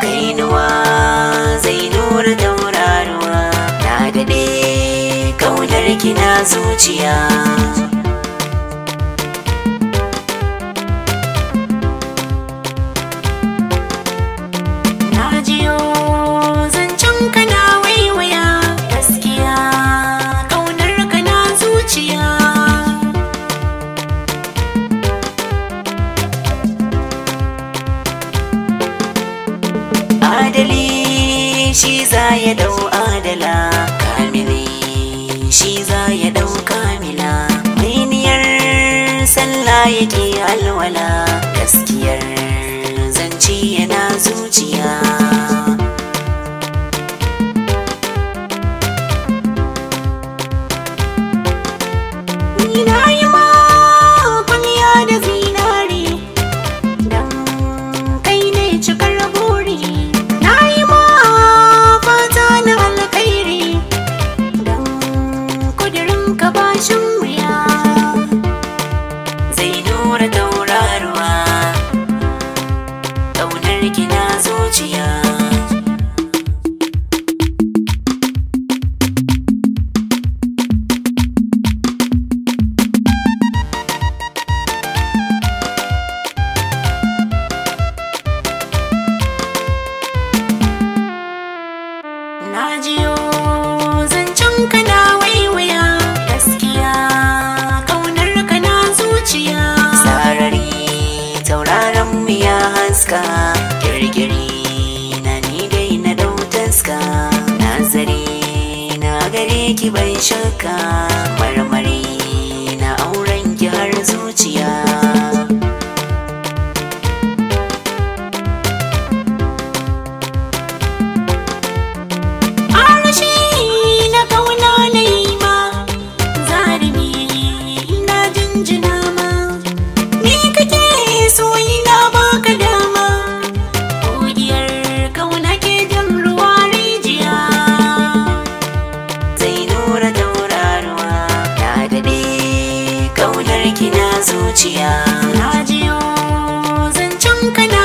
Kainuwa zai nura tauraruwa, na daɗe kaunar ki na zuciya. Na jiyo zancen ka na waiwaya, gaskiya kaunar ka na zuciya. Adali shi za ya dau adala, kamili shi za ya dau kamila. Mai niyyar sallah yake alwala, gaskiyar zance yana zuciya. Ni na yi ma kwalliya da zinari, dan kai ne cikar buri. Na yi ma fata na alkhairi, dan kudirin ka bashin wuya. Zai nura tauraruwa, ƙaunar ki na zuciya. Na jiyo zancen ka na waiwaya, gaskiya kaunar ka na zuciya. Sarari tauraron mu ya haska, kirkiri na ni dai na dau taska. Nazari na gare ki bai shakka, marmari na auren ki har zuciya. Arashi na kauna na yi ma, zarumi na jinjina ma. Ni kake so ina baka dama, godiyar kauna ke jan ruwa rijiya. Zai nura tauraruwa, na daɗe kaunar ki na zuciya. Na jiyo zancen ka na